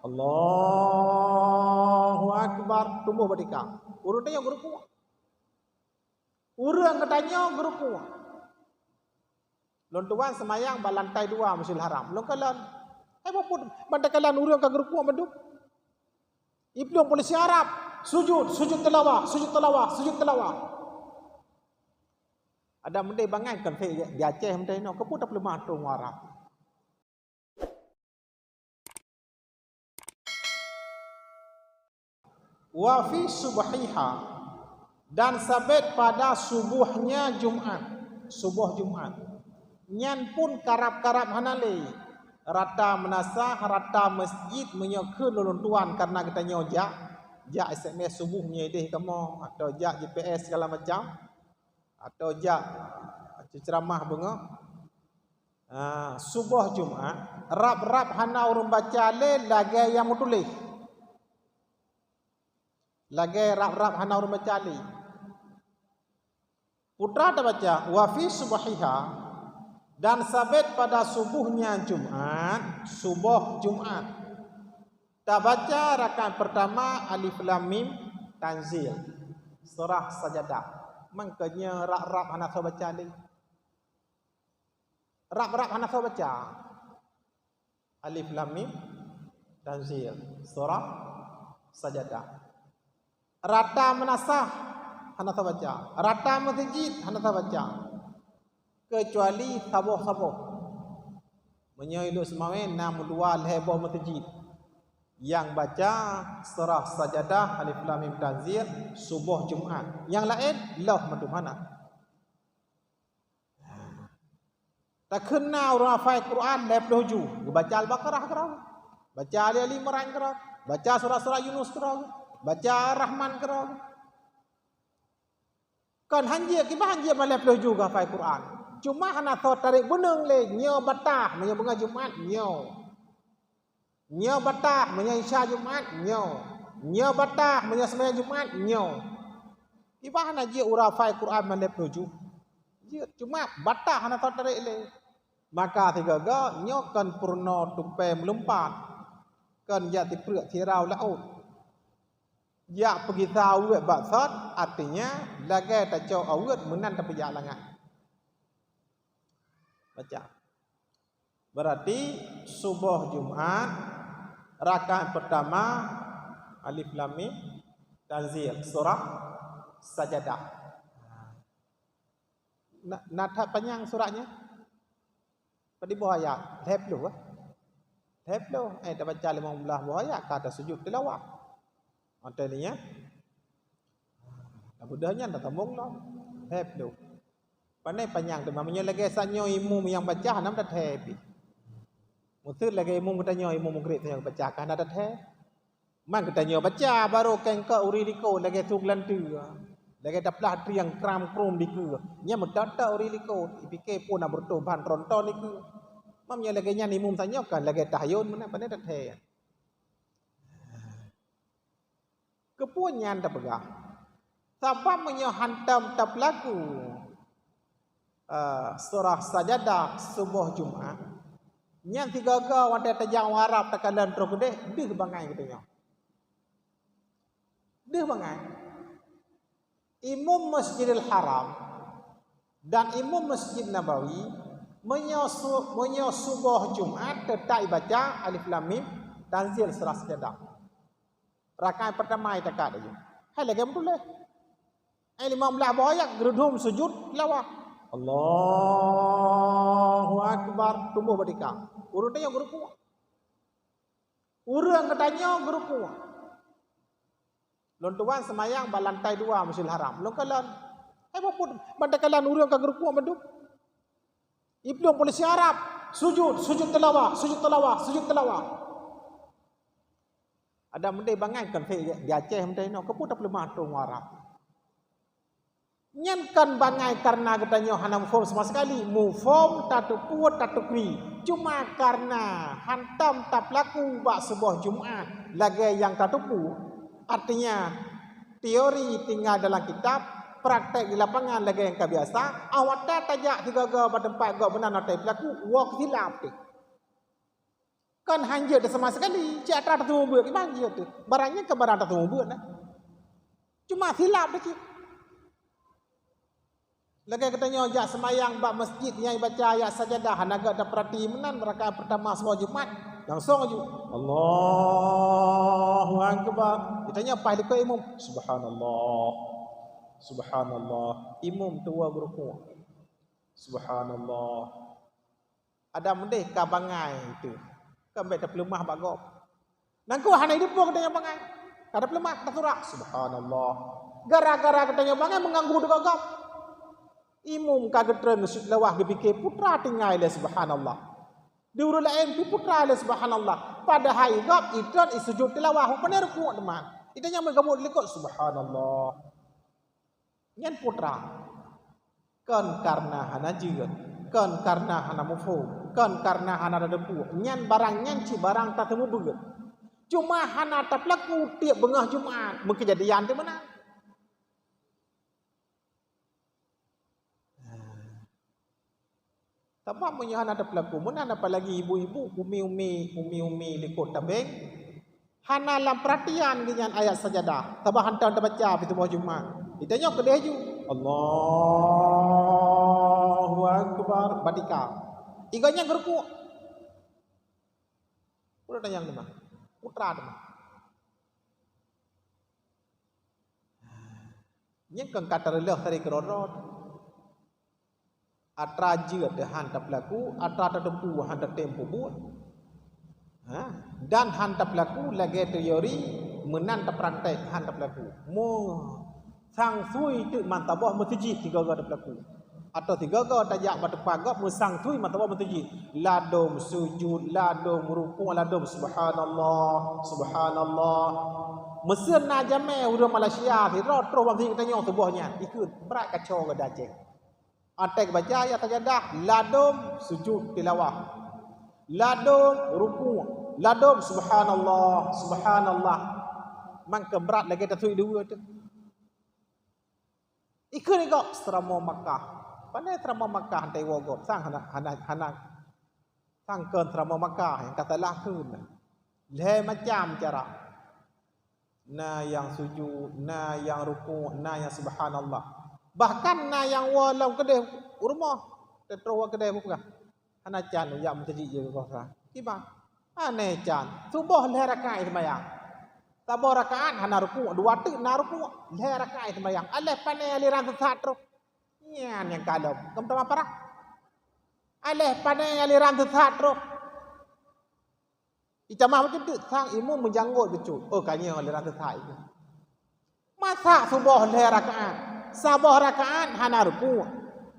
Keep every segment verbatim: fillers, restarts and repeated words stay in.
Allahu Akbar, tuboh bak tika. Ureuëng tanyoe geurukuk. Ureuëng geutanyoe geurukuk. Lôn tuan seumayang bak lantai dua Masjidil Haram. Lôn kalon, hai, peue ban takalon ureuëng ka geurukuk mandum. Iplueng polisi Arab, sujud, sujud tilawah, sujud tilawah, sujud tilawah. Ada meudeh bangai kon di Aceh meudeh nyoe, keupeue tapeuleumah ateueh Arab. Wa fi subhiha, dan sabet pada subuhnya Jumat, suboh Jumat. Nyan pun karab-karab hana lé. Rata meunasah, rata masjid meunyoe kheun lôn tuan kareuna geutanyoe jak, jak S M S suboh meunyoe ideh kamoe, atau jak G P S segala macam, atau jak ceuceramah beungoh. Ha, suboh Jumat, rab-rab hana ureuëng baca lé lagée nyang meutuléh. Lagée rab-rab hana ureuëng baca lé. Putra tabaca, "Wa fi subhiha," dan sabet pada subuhnya Jumat, suboh Jumat. Tabaca rakaat pertama Alif Lam Mim Tanzil, surah Sajadah. Mangkanya rab-rab hana soe baca lé. Rab-rab hana soe baca. Alif Lam Mim Tanzil, surah Sajadah. Rata meunasah hana soe baca. Rata meuseujid hana soe baca. Keucuali saboh-saboh. Meunyoe i Lhokseumawe na meudua lhée boh meuseujid nyang baca surah Sajadah, Alif Lam Mim Tanzil, suboh Jumat. Nyang laén loh mandum hana. Takheun na ureuëng hafai Quran lhée ploh ju, geubaca Al-Baqarah keudroe, baca Ali, Ali Imran keudroe, baca surah-surah Yunus keudroe, baca Rahman keudroe. Kon hanjeuet, kiban hanjeuet ban lhée ploh ju geuhafai Quran. Cuma hana soe tarek beuneung lé, nyoe batah, meunyoe beungoh Jumat, nyoe. Nyoe batah meunyoe Isya Jumat, nyoe. Nyoe batah meunyoe seumayang Jumat, nyoe. Kiban hana jeuet ureuëng hafai Quran mandum ploh ju. Jeuet, cuma batah hana soe tarek lé. Maka sigoe-goe nyoe kon peurunoe tupée meulumpat. Kon jak sipreuk sirau laôt. Jak peugisa aweuet bak sot, artinya lagée tacok aweuet meunan tapeujak langat. Baca. Berarti suboh Jumat, rakaat pertama, Alif Lam Mim Tanzil, surah Sajadah. Na, na that panyang suratnya? Padum boh ayat? Lhée ploh, eh? Lhée ploh. Eh, tabaca limong blaih boh ayat, ka tasujud tilawah. Watée nyan, tabeudoh nyan tatambong lom. Lhée ploh. Pane panyang teuma, meunyoe lagée sanyoe imum nyang baca, hana tathée pih. Meuseuet lagée imum geutanyoe, imum Maghrib nyang baca, ka hana tathée. Man geutanyoe baca, barô kengkot uri likot lagée su geulanteue. Lagée taplah triang kram krum dikeue. Nyan meutot-tot uri likot, ipike peue na beureutoh ban tronton dikeue. Man meunyoe lagée nyan imum sanyoe kan lagée tahayun meunan, pane tathée. Keupeue nyan tapeugah? Sabab meunyoe hantom tapeulaku, eh, surah Sajadah suboh Jumat, nyan sigoe-goe watée tajak u Arab takalon troh keudeh, deuh bangai geutanyoe. Deuh bangai. Imum Masjidil Haram dan imum Masjid Nabawi, meunyoe su-, meunyoe suboh Jumat teutap ibaca Alif Lam Mim Tanzil surah Sajadah. Rakaat pertama itakat laju. Hai lagée meutuléh. Ai limong blaih boh ayat geurudum sujud tilawah. Allahu Akbar, tuboh bak tika. Ureuëng tanyoe geurukuk. Ureuëng geutanyoe geurukuk. Lôn tuan seumayang bak lantai dua Masjidil Haram. Lôn kalon. Hai, peue ban takalon ureuëng ka geurukuk mandum. Iplueng polisi Arab, sujud, sujud tilawah, sujud tilawah, sujud tilawah. Ada meudeh bangai kon di Aceh meudeh nyoe, keupeue tapeuleumah ateueh Arab. Nyan kon bangai kareuna geutanyoe hana muphom sama sekali. Muphom, tateupeue, tatukri. Cuma kareuna hantom tapeulaku bak suboh Jumat lagée nyang tateupeue. Artinya, teori tinggai dalam kitab, praktek di lapangan lagée nyang ka biasa, awaknyan tajak sigoe-goe bak teumpat gob meunan watée peulaku, woe keusilap teuh. Kan hanjeuet sama sekali, cit atra teutumu beuet, kiban jeuet teuh. Barang nyan kan barang teutumu beuet nah. Cuma silap teuh cit. Lagèe geutanyoe jak seumayang bak masjid nyang baca ayat sajadah, hana gèt tapeurati meunan rakaat peurtama saboh Jumat, langsong aju, "Allahu Akbar." Geutanyoe paih likot imum, "Subhanallah. Subhanallah." Imum tuwoe geurukuk. "Subhanallah." Adak meudeh ka bangai teuh. Kan bèk tapeuleumah bak gob. Nangku hana ideupo geutanyoe bangai. Ka tapeuleumah, tasurak. Subhanallah. Gara-gara geutanyoe bangai meuganggu teuh gob. Imum ka geutreun sujud tilawah geupike peue atra tinggai lé subhanallah. Di ureueng laén pih peue atra lé subhanallah. Padahai gob itreun isujud tilawah, u pane rukuk teuma. Geutanyoe meugabuet likot subhanallah. Nyan peue atra. Kon kareuna hana jeuet, kon kareuna hana muphom, kon kareuna hana tateupeue. Nyan barang nyan cit barang tateumeubeuet. Cuma hana tapeulaku tiep beungoh Jumat, meukeujadian teuh meunan. Sabab meunyoe hana tapeulaku meunan, apalagi ibu-ibu, umi-umi, umi-umi likot tabeng, hana lam peuratian geuh nyan ayat sajadah, sabab hantom tabaca pih tuboh Jumat. Geutanyoe keudeh ju, "Allahu Akbar," batika. Igoe nyan geurukuk. Udah tanyong teuma. Peue atra teuma. Nyan kon ka tareuleuh dari keudroe-droe. Atra jeuet han tapeulaku, atra tateupeue han tatem peubuet. Ha? Dan han tapeulaku lagèe teori, meunan tapraktek han tapeulaku. Meusang sui teuk mantong boh meuseujid sigoe-goe tapeulaku. Atau sigoe-goe tajak bak teumpat gob meusang sui mantong boh meuseujid. Ladôm sujud, ladôm rukuk, ladôm subhanallah, subhanallah. Meuseu na jamé ureueng Malaysia sidroe troh bak meuseujid geutanyoe tuboh nyan. Ikheun, brat kaco geuda ceng. Até baca ayat sajadah, ladôm sujud tilawah. Ladôm rukuk, ladôm subhanallah, subhanallah. Mangke brat lagèe tasui dua tu. Ikheun gob seuramoe Makkah. Pane seuramoe Makkah han taiwoe gob, sang hana, hana, hana. Sang kon seuramoe Makkah nyang ka salah kheun. Lhèe macam cara. Na nyang sujud, na nyang rukuk, na nyang subhanallah. Bahkan na nyang woe lom keudeh u rumoh, teutroh woe keudeh beupeugah, "Hana can ujak meuseujid jeuet keu kosa." Kiban? Aneh can. Suboh lhèe rakaat seumayang. Saboh rakaat hana rukuk, dua teuk na rukuk, lhèe rakaat seumayang. Aléh pane aliran sesat troh. Nyan nyang kalon. Keu meutamah parah. Aléh pane aliran sesat troh. Itamah bacut teuk sang imum meujanggot bacut. Oh, ka nyoe aliran sesat itu. Masa suboh lhèe rakaat, saboh rakaat hana rukuk,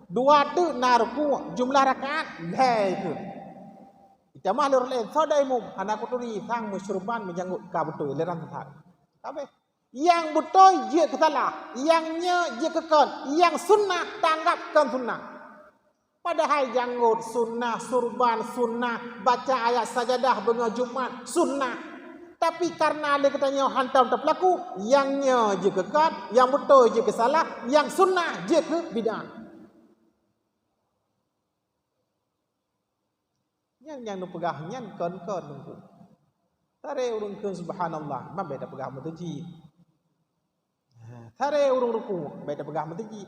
dua teuk na rukuk, jumlah rakaat lhèe itu. Itamah lôn lé soe imum hana kuturi sang meusyuruban meujanggot ka beutôi aliran sesat. Kabeh. Nyang beutôi jeuet keu salah, nyang nyoe jeuet keu kon, nyang sunnah tanggap kon sunnah. Padahai janggot sunnah, surban sunnah, baca ayat sajadah beungoh Jumat sunnah. Tapi kareuna lé geutanyoe hantom tapeulaku, nyang nyoe jeuet keu kon, nyang beutôi jeuet keu salah, nyang sunnah jeuet keu bid'ah. Nyan nyang neupeugah nyan kon-kon Teungku. Taré ureuëng kheun subhanallah, man bèk tapeugah meuteujid. Taré ureuëng rukuk, bèk tapeugah meuteujid.